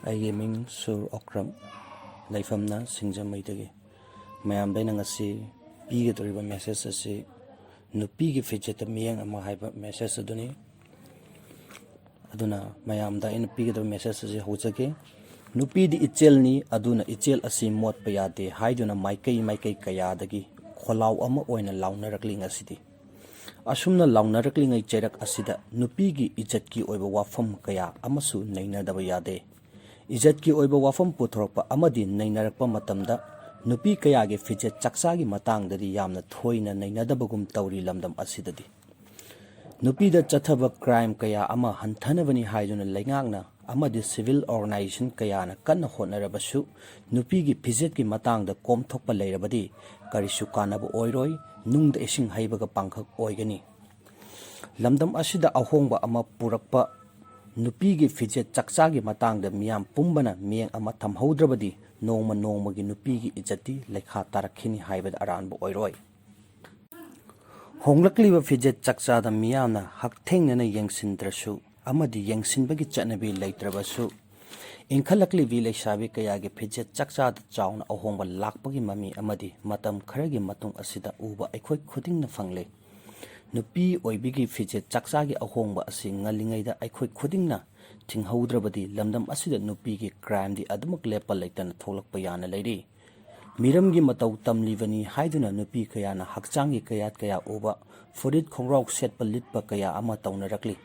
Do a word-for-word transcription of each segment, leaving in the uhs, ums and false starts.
ꯑꯩꯒꯤ ꯃꯤꯡ ꯁꯨꯔ ꯑꯣꯀ꯭ꯔꯝ, ꯂꯩꯐꯝꯅ ꯁꯤꯡꯖꯃꯩꯗꯒꯤ꯫ ꯃꯌꯥꯝꯗ ꯑꯩꯅ ꯉꯁꯤ ꯄꯤꯒꯗꯧꯔꯤꯕ message ꯑꯁꯤ ꯅꯨꯄꯤꯒꯤ ꯐꯤꯖꯦꯠꯇ ꯃꯤꯠꯌꯦꯡ ꯑꯃ ꯍꯥꯏꯕ message ꯑꯗꯨꯅꯤ꯫ ꯑꯗꯨꯅ ꯃꯌꯥꯝꯗ ꯑꯩꯅ ꯄꯤꯒꯗꯧꯔꯤꯕ message ꯑꯁꯤ ꯍꯧꯖꯒꯦ꯫ ꯅꯨꯄꯤꯗꯤ ꯏꯆꯦꯜꯅꯤ, ꯑꯗꯨꯅ ꯏꯆꯦꯜ ꯑꯁꯤ ꯃꯣꯠꯄ ꯌꯥꯗꯦ ꯍꯥꯏꯗꯨꯅ ꯃꯥꯏꯀꯩ ꯃꯥꯏꯀꯩ ꯀꯌꯥꯗꯒꯤ ꯈꯣꯜꯂꯥꯎ ꯑꯃ ꯑꯣꯏꯅ ꯂꯥꯎꯅꯔꯛꯂꯤ ꯉꯁꯤꯗꯤ꯫ ꯑꯁꯨꯝꯅ ꯂꯥꯎꯅꯔꯛꯂꯤꯉꯩ ꯆꯩꯔꯛ ꯑꯁꯤꯗ ꯅꯨꯄꯤꯒꯤ ꯏꯖꯠꯀꯤ ꯑꯣꯏꯕ ꯋꯥꯐꯝ ꯀꯌꯥ ꯑꯃꯁꯨ ꯅꯩꯅꯗꯕ ꯌꯥꯗꯦ꯫ ꯏꯖꯠꯀꯤ ꯑꯣꯏꯕ ꯋꯥꯐꯝ ꯄꯨꯊꯣꯔꯛꯄ ꯑꯃꯗꯤ ꯅꯩꯅꯔꯛꯄ ꯃꯇꯝꯗ ꯅꯨꯄꯤ ꯀꯌꯥꯒꯤ ꯐꯤꯖꯦꯠ ꯆꯥꯛꯆꯥꯒꯤ ꯃꯇꯥꯡꯗꯗꯤ ꯌꯥꯝꯅ ꯊꯣꯏꯅ ꯅꯩꯅꯗꯕꯒꯨꯝ ꯇꯧꯔꯤ ꯂꯝꯗꯝ ꯑꯁꯤꯗꯗꯤ꯫ ꯅꯨꯄꯤꯗ ꯆꯠꯊꯕ crime ꯀꯌꯥ ꯑꯃ ꯍꯟꯊꯅꯕꯅꯤ ꯍꯥꯏꯗꯨꯅ ꯂꯩꯉꯥꯛꯅ ꯑꯃꯗꯤ civil organization ꯀꯌꯥꯅ ꯀꯟꯅ ꯍꯣꯠꯅꯔꯕꯁꯨ, ꯅꯨꯄꯤꯒꯤ ꯐꯤꯖꯦꯠꯀꯤ ꯃꯇꯥꯡꯗ ꯀꯣꯝꯊꯣꯛꯄ ꯂꯩꯔꯕꯗꯤ ꯀꯔꯤꯁꯨ ꯀꯥꯟꯅꯕ ꯑꯣꯏꯔꯣꯏ, ꯅꯨꯡꯗ ꯏꯁꯤꯡ ꯍꯩꯕꯒ ꯄꯥꯡꯈꯛ ꯑꯣꯏꯒꯅꯤ꯫ ꯂꯝꯗꯝ ꯑꯁꯤꯗ ꯑꯍꯣꯡꯕ ꯑꯃ ꯄꯨꯔꯛꯄ ꯅꯨꯄꯤꯒꯤ ꯐꯤꯖꯦꯠ ꯆꯥꯛꯆꯥꯒꯤ ꯃꯇꯥꯡꯗ ꯃꯤꯌꯥꯝ ꯄꯨꯝꯕꯅ ꯃꯤꯠꯌꯦꯡ ꯑꯃ ꯊꯝꯍꯧꯗ꯭ꯔꯕꯗꯤ ꯅꯣꯡꯃ ꯅꯣꯡꯃꯒꯤ ꯅꯨꯄꯤꯒꯤ ꯏꯖꯠꯇꯤ ꯂꯩꯈꯥ ꯇꯥꯔꯛꯈꯤꯅꯤ ꯍꯥꯏꯕꯗ ꯑꯔꯥꯟꯕ ꯑꯣꯏꯔꯣꯏ꯫ ꯍꯣꯡꯂꯛꯂꯤꯕ ꯐꯤꯖꯦꯠ ꯆꯥꯛꯆꯥꯗ ꯃꯤꯌꯥꯝꯅ ꯍꯛꯊꯦꯡꯅꯅ ꯌꯦꯡꯁꯤꯟꯗ꯭ꯔꯁꯨ ꯑꯃꯗꯤ ꯌꯦꯡꯁꯤꯟꯕꯒꯤ ꯆꯠꯅꯕꯤ ꯂꯩꯇ꯭ꯔꯕꯁꯨ, ꯏꯟꯈꯠꯂꯛꯂꯤꯕꯤ ꯂꯩꯁꯥꯕꯤ ꯀꯌꯥꯒꯤ ꯐꯤꯖꯦꯠ ꯆꯥꯛꯆꯥꯗ ꯆꯥꯎꯅ ꯑꯍꯣꯡꯕ ꯂꯥꯛꯄꯒꯤ ꯃꯃꯤ ꯑꯃꯗꯤ ꯃꯇꯝ ꯈꯔꯒꯤ ꯃꯇꯨꯡ ꯑꯁꯤꯗ ꯎꯕ ꯑꯩꯈꯣꯏ ꯈꯨꯗꯤꯡꯅ ꯐꯪꯂꯦ꯫ ꯅꯨꯄꯤ ꯑꯣꯏꯕꯤꯒꯤ ꯐꯤꯖꯦꯠ ꯆꯥꯛꯆꯥꯒꯤ ꯑꯍꯣꯡꯕ ꯑꯁꯤ ꯉꯜꯂꯤꯉꯩꯗ ꯑꯩꯈꯣꯏ ꯈꯨꯗꯤꯡꯅ ꯊꯤꯡꯍꯧꯗ꯭ꯔꯕꯗꯤ ꯂꯝꯗꯝ ꯑꯁꯤꯗ ꯅꯨꯄꯤꯒꯤ crimeꯗꯤ ꯑꯗꯨꯃꯛ ꯂꯦꯞꯄ ꯂꯩꯇꯅ ꯊꯣꯛꯂꯛꯄ ꯌꯥꯅ ꯂꯩꯔꯤ꯫ ꯃꯤꯔꯝꯒꯤ ꯃꯇꯧ ꯇꯝꯂꯤꯕꯅꯤ ꯍꯥꯏꯗꯨꯅ ꯅꯨꯄꯤ ꯀꯌꯥꯅ ꯍꯛꯆꯥꯡꯒꯤ ꯀꯌꯥꯠ ꯀꯌꯥ ꯎꯕ, ꯐꯨꯔꯤꯠ ꯈꯣꯡꯒ꯭ꯔꯥꯎ ꯁꯦꯠꯄ ꯂꯤꯠꯄ ꯀꯌꯥ ꯑꯃ ꯇꯧꯅꯔꯛꯂꯤ꯫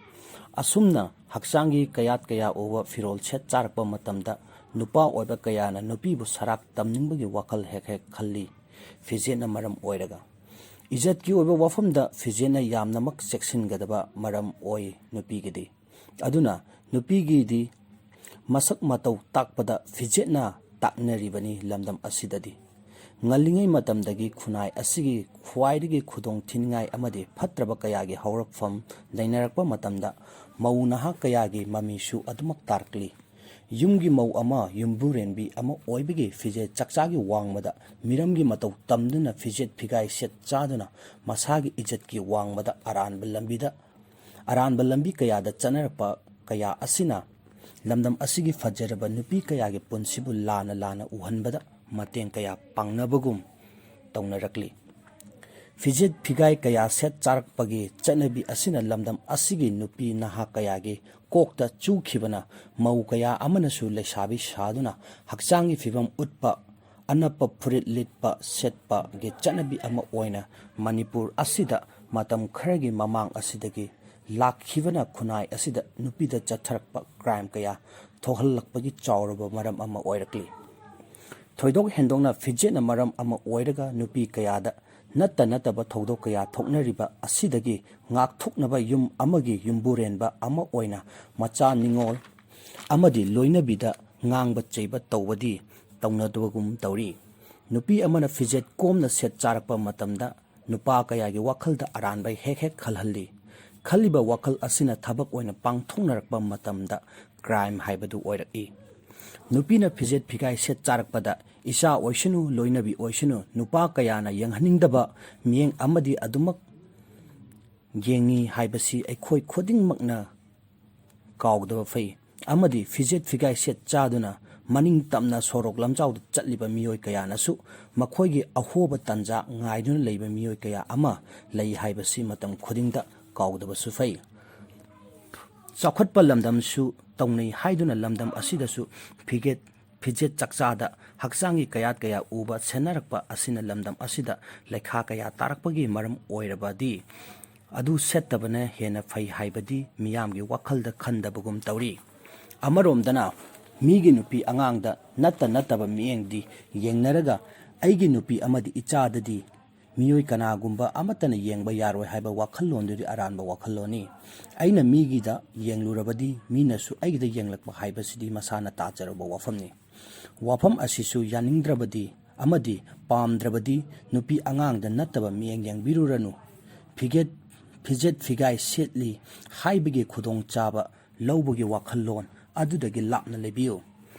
ꯑꯁꯨꯝꯅ ꯍꯛꯆꯥꯡꯒꯤ ꯀꯌꯥꯠ ꯀꯌꯥ ꯎꯕ ꯐꯤꯔꯣꯜ ꯁꯦꯠ ꯆꯥꯔꯛꯄ ꯃꯇꯝꯗ ꯅꯨꯄꯥ ꯑꯣꯏꯕ ꯀꯌꯥꯅ ꯅꯨꯄꯤꯕꯨ ꯁꯔꯥꯛ ꯇꯝꯅꯤꯡꯕꯒꯤ ꯋꯥꯈꯜ ꯍꯦꯛ ꯍꯦꯛ ꯈꯜꯂꯤ꯫ ꯐꯤꯖꯦꯠꯅ ꯃꯔꯝ ꯑꯣꯏꯔꯒ ꯏꯖꯠꯀꯤ ꯑꯣꯏꯕ ꯋꯥꯐꯝꯗ ꯐꯤꯖꯦꯠꯅ ꯌꯥꯝꯅꯃꯛ ꯆꯦꯛꯁꯤꯟꯒꯗꯕ ꯃꯔꯝ ꯑꯣꯏ ꯅꯨꯄꯤꯒꯤꯗꯤ꯫ ꯑꯗꯨꯅ ꯅꯨꯄꯤꯒꯤꯗꯤ ꯃꯁꯛ ꯃꯇꯧ ꯇꯥꯛꯄꯗ ꯐꯤꯖꯦꯠꯅ ꯇꯥꯛꯅꯔꯤꯕꯅꯤ ꯂꯝꯗꯝ ꯑꯁꯤꯗꯗꯤ꯫ ꯉꯜꯂꯤꯉꯩ ꯃꯇꯝꯗꯒꯤ ꯈꯨꯟꯅꯥꯏ ꯑꯁꯤꯒꯤ ꯈ꯭ꯋꯥꯏꯗꯒꯤ ꯈꯨꯗꯣꯡ ꯊꯤꯅꯤꯡꯉꯥꯏ ꯑꯃꯗꯤ ꯐꯠꯇ꯭ꯔꯕ ꯀꯌꯥꯒꯤ ꯍꯧꯔꯛꯐꯝ ꯂꯩꯅꯔꯛꯄ ꯃꯇꯝꯗ ꯃꯧ ꯅꯍꯥ ꯀꯌꯥꯒꯤ ꯃꯃꯤꯁꯨ ꯑꯗꯨꯃꯛ ꯇꯥꯔꯛꯂꯤ꯫ ꯌꯨꯝꯒꯤ ꯃꯧ ꯑꯃ, ꯌꯨꯝꯕꯨꯔꯦꯟꯕꯤ ꯑꯃ ꯑꯣꯏꯕꯒꯤ ꯐꯤꯖꯦꯠ ꯆꯥꯛꯆꯥꯒꯤ ꯋꯥꯡꯃꯗ ꯃꯤꯔꯝꯒꯤ ꯃꯇꯧ ꯇꯝꯗꯨꯅ ꯐꯤꯖꯦꯠ ꯐꯤꯒꯥꯏ ꯁꯦꯠ ꯆꯥꯗꯨꯅ ꯃꯁꯥꯒꯤ ꯏꯖꯠꯀꯤ ꯋꯥꯡꯃꯗ ꯑꯔꯥꯟꯕ ꯂꯝꯕꯤꯗ, ꯑꯔꯥꯟꯕ ꯂꯝꯕꯤ ꯀꯌꯥꯗ ꯆꯠꯅꯔꯛꯄ ꯀꯌꯥ ꯑꯁꯤꯅ ꯂꯝꯗꯝ ꯑꯁꯤꯒꯤ ꯐꯖꯔꯕ ꯅꯨꯄꯤ ꯀꯌꯥꯒꯤ ꯄꯨꯟꯁꯤꯕꯨ ꯂꯥꯟꯅ ꯂꯥꯟꯅ ꯎꯍꯟꯕꯗ ꯃꯇꯦꯡ ꯀꯌꯥ ꯄꯥꯡꯅꯕꯒꯨꯝ ꯇꯧꯅꯔꯛꯂꯤ꯫ ꯐꯤꯖꯦꯠ ꯐꯤꯒꯥꯏ ꯀꯌꯥ ꯁꯦꯠ ꯆꯥꯔꯛꯄꯒꯤ ꯆꯠꯅꯕꯤ ꯑꯁꯤꯅ ꯂꯝꯗꯝ ꯑꯁꯤꯒꯤ ꯅꯨꯄꯤ ꯅꯍꯥ ꯀꯌꯥꯒꯤ ꯀꯣꯛꯇ ꯆꯨꯈꯤꯕꯅ ꯃꯧ ꯀꯌꯥ ꯑꯃꯅꯁꯨ ꯂꯩꯁꯥꯕꯤ ꯁꯥꯗꯨꯅ ꯍꯛꯆꯥꯡꯒꯤ ꯐꯤꯕꯝ ꯎꯠꯄ, ꯑꯅꯞꯄ ꯐꯨꯔꯤꯠ ꯂꯤꯠꯄ ꯁꯦꯠꯄꯒꯤ ꯆꯠꯅꯕꯤ ꯑꯃ ꯑꯣꯏꯅ ꯃꯅꯤꯄꯨꯔ ꯑꯁꯤꯗ ꯃꯇꯝ ꯈꯔꯒꯤ ꯃꯃꯥꯡ ꯑꯁꯤꯗꯒꯤ ꯂꯥꯛꯈꯤꯕꯅ ꯈꯨꯟꯅꯥꯏ ꯑꯁꯤꯗ ꯅꯨꯄꯤꯗ ꯆꯠꯊꯔꯛꯄ ꯀ꯭ꯔꯥꯏꯝ ꯀꯌꯥ ꯊꯣꯛꯍꯜꯂꯛꯄꯒꯤ ꯆꯥꯎꯔꯕ ꯃꯔꯝ ꯑꯃ ꯑꯣꯏꯔꯛꯂꯤ꯫ ꯊꯣꯏꯗꯣꯛ ꯍꯦꯟꯗꯣꯛꯅ ꯐꯤꯖꯦꯠꯅ ꯃꯔꯝ ꯑꯃ ꯑꯣꯏꯔꯒ ꯅꯨꯄꯤ ꯀꯌꯥꯗ ꯅꯠꯇ ꯅꯠꯇꯕ ꯊꯧꯗꯣꯛ ꯀꯌꯥ ꯊꯣꯛꯅꯔꯤꯕ ꯑꯁꯤꯗꯒꯤ ꯉꯥꯛꯊꯣꯛꯅꯕ ꯌꯨꯝ ꯑꯃꯒꯤ ꯌꯨꯝꯕꯨꯔꯦꯟꯕ ꯑꯃ ꯑꯣꯏꯅ ꯃꯆꯥ ꯅꯤꯉꯣꯜ ꯑꯃꯗꯤ ꯂꯣꯏꯅꯕꯤꯗ ꯉꯥꯡꯕ ꯆꯩꯕ ꯇꯧꯕꯗꯤ ꯇꯧꯅꯗꯕꯒꯨꯝ ꯇꯧꯔꯤ꯫ ꯅꯨꯄꯤ ꯑꯃꯅ ꯐꯤꯖꯦꯠ ꯀꯣꯝꯅ ꯁꯦꯠ ꯆꯥꯔꯛꯄ ꯃꯇꯝꯗ ꯅꯨꯄꯥ ꯀꯌꯥꯒꯤ ꯋꯥꯈꯜꯗ ꯑꯔꯥꯟꯕ ꯍꯦꯛ ꯍꯦꯛ ꯈꯜꯍꯜꯂꯤ꯫ ꯈꯜꯂꯤꯕ ꯋꯥꯈꯜ ꯑꯁꯤꯅ ꯊꯕꯛ ꯑꯣꯏꯅ ꯄꯥꯡꯊꯣꯛꯅꯔꯛꯄ ꯃꯇꯝꯗ ꯀ꯭ꯔꯥꯏꯝ ꯍꯥꯏꯕꯗꯨ ꯑꯣꯏꯔꯛꯏ꯫ ꯅꯨꯄꯤꯅ ꯐꯤꯖꯦꯠ ꯐꯤꯒꯥꯏ ꯁꯦꯠ ꯆꯥꯔꯛꯄꯗ ꯏꯆꯥ ꯑꯣꯏꯁꯅꯨ, ꯂꯣꯏꯅꯕꯤ ꯑꯣꯏꯁꯅꯨ, ꯅꯨꯄꯥ ꯀꯌꯥꯅ ꯌꯦꯡꯍꯟꯅꯤꯡꯗꯕ ꯃꯤꯠꯌꯦꯡ ꯑꯃꯗꯤ ꯑꯗꯨꯃꯛ ꯌꯦꯡꯉꯤ ꯍꯥꯏꯕꯁꯤ ꯑꯩꯈꯣꯏ ꯈꯨꯗꯤꯡꯃꯛꯅ ꯀꯥꯎꯗꯕ ꯐꯩ꯫ ꯑꯃꯗꯤ ꯐꯤꯖꯦꯠ ꯐꯤꯒꯥꯏ ꯁꯦꯠ ꯆꯥꯗꯨꯅ ꯃꯅꯤꯡ ꯇꯝꯅ ꯁꯣꯔꯣꯛ ꯂꯝꯖꯥꯎꯗ ꯆꯠꯂꯤꯕ ꯃꯤꯑꯣꯏ ꯀꯌꯥꯅꯁꯨ ꯃꯈꯣꯏꯒꯤ ꯑꯍꯣꯕ ꯇꯥꯟꯖꯥ ꯉꯥꯏꯗꯨꯅ ꯂꯩꯕ ꯃꯤꯑꯣꯏ ꯀꯌꯥ ꯑꯃ ꯂꯩ ꯍꯥꯏꯕꯁꯤ ꯃꯇꯝ ꯈꯨꯗꯤꯡꯗ ꯀꯥꯎꯗꯕꯁꯨ ꯐꯩ꯫ ꯆꯥꯎꯈꯠꯄ ꯂꯝꯗꯝꯁꯨ ꯇꯧꯅꯩ ꯍꯥꯏꯗꯨꯅ ꯂꯝꯗꯝ ꯑꯁꯤꯗꯁꯨ ꯐꯤꯒꯦꯠ ꯐꯤꯖꯦꯠ ꯆꯥꯛꯆꯥꯗ ꯍꯛꯆꯥꯡꯒꯤ ꯀꯌꯥꯠ ꯀꯌꯥ ꯎꯕ ꯁꯦꯟꯅꯔꯛꯄ ꯑꯁꯤꯅ ꯂꯝꯗꯝ ꯑꯁꯤꯗ ꯂꯩꯈꯥ ꯀꯌꯥ ꯇꯥꯔꯛꯄꯒꯤ ꯃꯔꯝ ꯑꯣꯏꯔꯕꯗꯤ ꯑꯗꯨ ꯁꯦꯠꯇꯕꯅ ꯍꯦꯟꯅ ꯐꯩ ꯍꯥꯏꯕꯗꯤ ꯃꯤꯌꯥꯝꯒꯤ ꯋꯥꯈꯜꯗ ꯈꯟꯗꯕꯒꯨꯝ ꯇꯧꯔꯤ꯫ ꯑꯃꯔꯣꯝꯗꯅ ꯃꯤꯒꯤ ꯅꯨꯄꯤ ꯑꯉꯥꯡꯗ ꯅꯠꯇ ꯅꯠꯇꯕ ꯃꯤꯠꯌꯦꯡꯗꯤ ꯌꯦꯡꯅꯔꯒ ꯑꯩꯒꯤ ꯅꯨꯄꯤ ꯑꯃꯗꯤ ꯏꯆꯥꯗꯗꯤ ꯃꯤꯑꯣꯏ ꯀꯅꯥꯒꯨꯝꯕ ꯑꯃꯠꯇꯅ ꯌꯦꯡꯕ ꯌꯥꯔꯣꯏ ꯍꯥꯏꯕ ꯋꯥꯈꯜꯂꯣꯟꯗꯨꯗꯤ ꯑꯔꯥꯟꯕ ꯋꯥꯈꯜꯂꯣꯟꯅꯤ꯫ ꯑꯩꯅ ꯃꯤꯒꯤꯗ ꯌꯦꯡꯂꯨꯔꯕꯗꯤ ꯃꯤꯅꯁꯨ ꯑꯩꯒꯤꯗ ꯌꯦꯡꯂꯛꯄ ꯍꯥꯏꯕꯁꯤꯗꯤ ꯃꯁꯥꯅ ꯇꯥꯖꯔꯕ ꯋꯥꯐꯝꯅꯤ꯫ ꯋꯥꯐꯝ ꯑꯁꯤꯁꯨ ꯌꯥꯅꯤꯡꯗ꯭ꯔꯕꯗꯤ ꯑꯃꯗꯤ ꯄꯥꯝꯗ꯭ꯔꯕꯗꯤ ꯅꯨꯄꯤ ꯑꯉꯥꯡꯗ ꯅꯠꯇꯕ ꯃꯤꯠꯌꯦꯡ ꯌꯦꯡꯕꯤꯔꯨꯔꯅꯨ꯫ ꯐꯤꯒꯦꯠ ꯐꯤꯖꯦꯠ ꯐꯤꯒꯥꯏ ꯁꯦꯠꯂꯤ ꯍꯥꯏꯕꯒꯤ ꯈꯨꯗꯣꯡꯆꯥꯕ ꯂꯧꯕꯒꯤ ꯋꯥꯈꯜꯂꯣꯟ ꯑꯗꯨꯗꯒꯤ ꯂꯥꯞꯅ ꯂꯩꯕꯤꯌꯨ꯫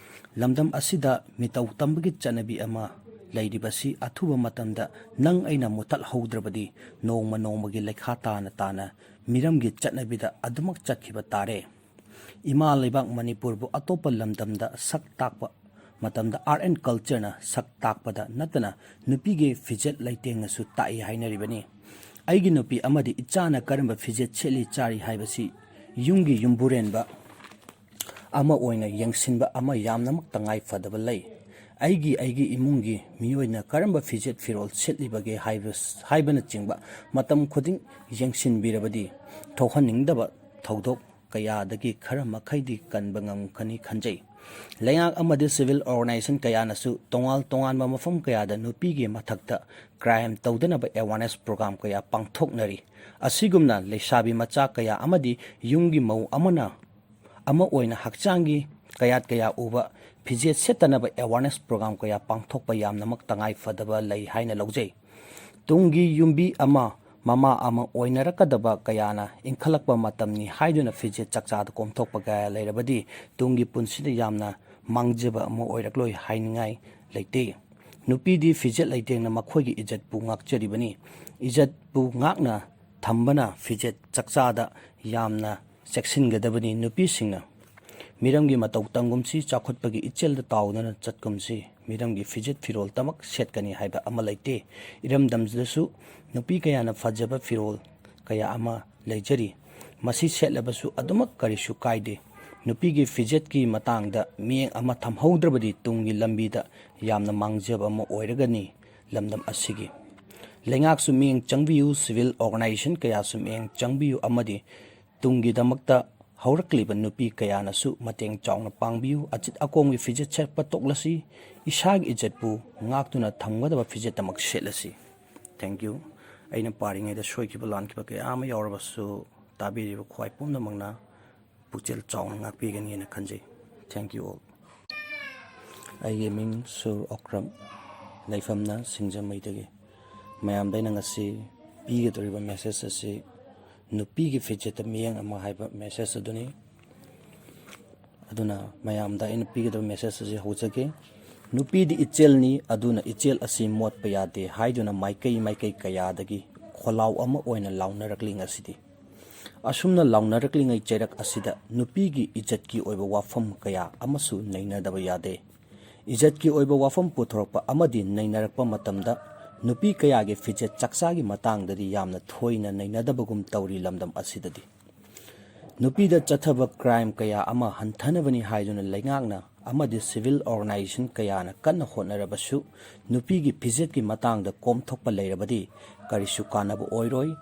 ꯂꯝꯗꯝ ꯑꯁꯤꯗ ꯃꯤꯇꯧ ꯇꯝꯕꯒꯤ ꯆꯠꯅꯕꯤ ꯑꯃ ꯂꯩꯔꯤꯕꯁꯤ ꯑꯊꯨꯕ ꯃꯇꯝꯗ ꯅꯪ ꯑꯩꯅ ꯃꯨꯊꯠꯍꯧꯗ꯭ꯔꯕꯗꯤ ꯅꯣꯡꯃ ꯅꯣꯡꯃꯒꯤ ꯂꯩꯈꯥ ꯇꯥꯅ ꯇꯥꯅ ꯃꯤꯔꯝꯒꯤ ꯆꯠꯅꯕꯤꯗ ꯑꯗꯨꯃꯛ ꯆꯠꯈꯤꯕ ꯇꯥꯔꯦ꯫ ꯏꯃꯥ ꯂꯩꯕꯥꯛ ꯃꯅꯤꯄꯨꯔꯕꯨ ꯑꯇꯣꯞꯄ ꯂꯝꯗꯝꯗ ꯁꯛ ꯇꯥꯛꯄ ꯃꯇꯝꯗ art and cultureꯅ ꯁꯛ ꯇꯥꯛꯄꯗ ꯅꯠꯇꯅ ꯅꯨꯄꯤꯒꯤ ꯐꯤꯖꯦꯠ ꯂꯩꯇꯦꯡꯅꯁꯨ ꯇꯥꯛꯏ ꯍꯥꯏꯅꯔꯤꯕꯅꯤ꯫ ꯑꯩꯒꯤ ꯅꯨꯄꯤ ꯑꯃꯗꯤ ꯏꯆꯥꯅ ꯀꯔꯝꯕ ꯐꯤꯖꯦꯠ ꯁꯦꯠꯂꯤ ꯆꯥꯔꯤ ꯍꯥꯏꯕꯁꯤ ꯌꯨꯝꯒꯤ ꯌꯨꯝꯕꯨꯔꯦꯟꯕ ꯑꯃ ꯑꯣꯏꯅ ꯌꯦꯡꯁꯤꯟꯕ ꯑꯃ ꯌꯥꯝꯅꯃꯛ ꯇꯉꯥꯏ ꯐꯗꯕ ꯂꯩ꯫ ꯑꯩꯒꯤ ꯑꯩꯒꯤ ꯏꯃꯨꯡꯒꯤ ꯃꯤꯑꯣꯏꯅ ꯀꯔꯝꯕ ꯐꯤꯖꯦꯠ ꯐꯤꯔꯣꯜ ꯁꯦꯠꯂꯤꯕꯒꯦ ꯍꯥꯏꯕ ꯍꯥꯏꯕꯅꯆꯤꯡꯕ ꯃꯇꯝ ꯈꯨꯗꯤꯡ ꯌꯦꯡꯁꯤꯟꯕꯤꯔꯕꯗꯤ ꯊꯣꯛꯍꯟꯅꯤꯡꯗꯕ ꯊꯧꯗꯣꯛ ꯀꯌꯥꯗꯒꯤ ꯈꯔ ꯃꯈꯩꯗꯤ ꯀꯟꯕ ꯉꯝꯒꯅꯤ ꯈꯟꯖꯩ꯫ ꯂꯩꯉꯥꯛ ꯑꯃꯗꯤ civil organization ꯀꯌꯥꯅꯁꯨ ꯇꯣꯉꯥꯟ ꯇꯣꯉꯥꯟꯕ ꯃꯐꯝ ꯀꯌꯥꯗ ꯅꯨꯄꯤꯒꯤ ꯃꯊꯛꯇ crime ꯇꯧꯗꯅꯕ awareness program ꯀꯌꯥ ꯄꯥꯡꯊꯣꯛꯅꯔꯤ꯫ ꯑꯁꯤꯒꯨꯝꯅ ꯂꯩꯁꯥꯕꯤ ꯃꯆꯥ ꯀꯌꯥ ꯑꯃꯗꯤ ꯌꯨꯝꯒꯤ ꯃꯧ ꯑꯃꯅ ꯑꯃ ꯑꯣꯏꯅ ꯍꯛꯆꯥꯡꯒꯤ ꯀꯌꯥꯠ ꯀꯌꯥ ꯎꯕ ꯐꯤꯖꯦꯠ ꯁꯦꯠꯇꯅꯕ awareness program ꯀꯌꯥ ꯄꯥꯡꯊꯣꯛꯄ ꯌꯥꯝꯅꯃꯛ ꯇꯉꯥꯏ ꯐꯗꯕ ꯂꯩ ꯍꯥꯏꯅ ꯂꯧꯖꯩ꯫ ꯇꯨꯡꯒꯤ ꯌꯨꯝꯕꯤ ꯑꯃ, ꯃꯃꯥ ꯑꯃ ꯑꯣꯏꯅꯔꯛꯀꯗꯕ ꯀꯌꯥꯅ ꯏꯟꯈꯠꯂꯛꯄ ꯃꯇꯝꯅꯤ ꯍꯥꯏꯗꯨꯅ ꯐꯤꯖꯦꯠ ꯆꯥꯛꯆꯥꯗ ꯀꯣꯝꯊꯣꯛꯄ ꯀꯌꯥ ꯂꯩꯔꯕꯗꯤ ꯇꯨꯡꯒꯤ ꯄꯨꯟꯁꯤꯗ ꯌꯥꯝꯅ ꯃꯥꯡꯖꯕ ꯑꯃ ꯑꯣꯏꯔꯛꯂꯣꯏ ꯍꯥꯏꯅꯤꯡꯉꯥꯏ ꯂꯩꯇꯦ꯫ ꯅꯨꯄꯤꯗꯤ ꯐꯤꯖꯦꯠ ꯂꯩꯇꯦꯡꯅ ꯃꯈꯣꯏꯒꯤ ꯏꯖꯠꯄꯨ ꯉꯥꯛꯆꯔꯤꯕꯅꯤ꯫ ꯏꯖꯠꯄꯨ ꯉꯥꯛꯅ ꯊꯝꯕꯅ ꯐꯤꯖꯦꯠ ꯆꯥꯛꯆꯥꯗ ꯌꯥꯝꯅ ꯆꯦꯛꯁꯤꯟꯒꯗꯕꯅꯤ꯫ ꯅꯨꯄꯤꯁꯤꯡꯅ ꯃꯤꯔꯝꯒꯤ ꯃꯇꯧ ꯇꯝꯒꯨꯝꯁꯤ, ꯆꯥꯎꯈꯠꯄꯒꯤ ꯏꯆꯦꯜꯗ ꯇꯥꯎꯗꯨꯅ ꯆꯠꯀꯨꯝꯁꯤ꯫ ꯃꯤꯔꯝꯒꯤ ꯐꯤꯖꯦꯠ ꯐꯤꯔꯣꯜꯇꯃꯛ ꯁꯦꯠꯀꯅꯤ ꯍꯥꯏꯕ ꯑꯃ ꯂꯩꯇꯦ꯫ ꯏꯔꯝꯗꯝꯁꯤꯗꯁꯨ ꯅꯨꯄꯤ ꯀꯌꯥꯅ ꯐꯖꯕ ꯐꯤꯔꯣꯜ ꯀꯌꯥ ꯑꯃ ꯂꯩꯖꯔꯤ꯫ ꯃꯁꯤ ꯁꯦꯠꯂꯕꯁꯨ ꯑꯗꯨꯃꯛ ꯀꯔꯤꯁꯨ ꯀꯥꯏꯗꯦ꯫ ꯅꯨꯄꯤꯒꯤ ꯐꯤꯖꯦꯠꯀꯤ ꯃꯇꯥꯡꯗ ꯃꯤꯠꯌꯦꯡ ꯑꯃ ꯊꯝꯍꯧꯗ꯭ꯔꯕꯗꯤ ꯇꯨꯡꯒꯤ ꯂꯝꯕꯤꯗ ꯌꯥꯝꯅ ꯃꯥꯡꯖꯕ ꯑꯃ ꯑꯣꯏꯔꯒꯅꯤ ꯂꯝꯗꯝ ꯑꯁꯤꯒꯤ꯫ ꯂꯩꯉꯥꯛꯁꯨ ꯃꯤꯠꯌꯦꯡ ꯆꯪꯕꯤꯌꯨ, civil organization ꯀꯌꯥꯁꯨ ꯃꯤꯠꯌꯦꯡ ꯆꯪꯕꯤꯌꯨ ꯑꯃꯗꯤ ꯇꯨꯡꯒꯤꯗꯃꯛꯇ ꯍꯧꯔꯛꯂꯤꯕ ꯅꯨꯄꯤ ꯀꯌꯥꯅꯁꯨ ꯃꯇꯦꯡ ꯆꯥꯎꯅ ꯄꯥꯡꯕꯤꯌꯨ꯫ ꯑꯆꯤꯠ ꯑꯀꯣꯝꯒꯤ ꯐꯤꯖꯦꯠ ꯁꯦꯠꯄ ꯇꯣꯛꯂꯁꯤ, ꯏꯁꯥꯒꯤ ꯏꯖꯠꯄꯨ ꯉꯥꯛꯇꯨꯅ ꯊꯝꯒꯗꯕ ꯐꯤꯖꯦꯠꯇꯃꯛ ꯁꯦꯠꯂꯁꯤ꯫ Thank you꯫ ꯑꯩꯅ ꯄꯥꯔꯤꯉꯩꯗ ꯁꯣꯏꯈꯤꯕ ꯂꯥꯟꯈꯤꯕ ꯀꯌꯥ ꯑꯃ ꯌꯥꯎꯔꯕꯁꯨ ꯇꯥꯕꯤꯔꯤꯕ ꯈ꯭ꯋꯥꯏ ꯄꯨꯝꯅꯃꯛꯅ ꯄꯨꯛꯆꯦꯜ ꯆꯥꯎꯅ ꯉꯥꯛꯄꯤꯒꯅꯤ ꯍꯥꯏꯅ ꯈꯟꯖꯩ꯫ Thank you all꯫ ꯑꯩꯒꯤ ꯃꯤꯡ ꯁꯨꯔ ꯑꯣꯀ꯭ꯔꯝ, ꯂꯩꯐꯝꯅ ꯁꯤꯡꯖꯃꯩꯗꯒꯤ꯫ ꯃꯌꯥꯝꯗ ꯑꯩꯅ ꯉꯁꯤ ꯄꯤꯒꯗꯧꯔꯤꯕ message ꯑꯁꯤ ꯅꯨꯄꯤꯒꯤ ꯐꯤꯖꯦꯠꯇ ꯃꯤꯠꯌꯦꯡ ꯑꯃ ꯍꯥꯏꯕ message ꯑꯗꯨꯅꯤ꯫ ꯑꯗꯨꯅ ꯃꯌꯥꯝꯗ ꯑꯩꯅ ꯄꯤꯒꯗꯕ message ꯑꯁꯤ ꯍꯧꯖꯒꯦ꯫ ꯅꯨꯄꯤꯗꯤ ꯏꯆꯦꯜꯅꯤ, ꯑꯗꯨꯅ ꯏꯆꯦꯜ ꯑꯁꯤ ꯃꯣꯠꯄ ꯌꯥꯗꯦ ꯍꯥꯏꯗꯨꯅ ꯃꯥꯏꯀꯩ ꯃꯥꯏꯀꯩ ꯀꯌꯥꯗꯒꯤ ꯈꯣꯜꯂꯥꯎ ꯑꯃ ꯑꯣꯏꯅ ꯂꯥꯎꯅꯔꯛꯂꯤ ꯉꯁꯤꯗꯤ꯫ ꯑꯁꯨꯝꯅ ꯂꯥꯎꯅꯔꯛꯂꯤꯉꯩ ꯆꯩꯔꯛ ꯑꯁꯤꯗ ꯅꯨꯄꯤꯒꯤ ꯏꯖꯠꯀꯤ ꯑꯣꯏꯕ ꯋꯥꯐꯝ ꯀꯌꯥ ꯑꯃꯁꯨ ꯅꯩꯅꯗꯕ ꯌꯥꯗꯦ꯫ ꯏꯖꯠꯀꯤ ꯑꯣꯏꯕ ꯋꯥꯐꯝ ꯄꯨꯊꯣꯔꯛꯄ ꯑꯃꯗꯤ ꯅꯩꯅꯔꯛꯄ ꯃꯇꯝꯗ ꯅꯨꯄꯤ ꯀꯌꯥꯒꯤ ꯐꯤꯖꯦꯠ ꯆꯥꯛꯆꯥꯒꯤ ꯃꯇꯥꯡꯗꯗꯤ ꯌꯥꯝꯅ ꯊꯣꯏꯅ ꯅꯩꯅꯗꯕꯒꯨꯝ ꯇꯧꯔꯤ ꯂꯝꯗꯝ ꯑꯁꯤꯗꯗꯤ꯫ ꯅꯨꯄꯤꯗ ꯆꯠꯊꯕ ꯀ꯭ꯔꯥꯏꯝ ꯀꯌꯥ ꯑꯃ ꯍꯟꯊꯅꯕꯅꯤ ꯍꯥꯏꯗꯨꯅ ꯂꯩꯉꯥꯛꯅ ꯑꯃꯗꯤ ꯁꯤꯚꯤꯜ ꯑꯣꯔꯒꯅꯥꯏꯖꯦꯁꯟ ꯀꯌꯥꯅ ꯀꯟꯅ ꯍꯣꯠꯅꯔꯕꯁꯨ ꯅꯨꯄꯤꯒꯤ ꯐꯤꯖꯦꯠꯀꯤ ꯃꯇꯥꯡꯗ ꯀꯣꯝꯊꯣꯛꯄ ꯂꯩꯔꯕꯗꯤ ꯀꯔꯤꯁꯨ ꯀꯥꯟꯅꯕ ꯑꯣꯏꯔꯣꯏ꯫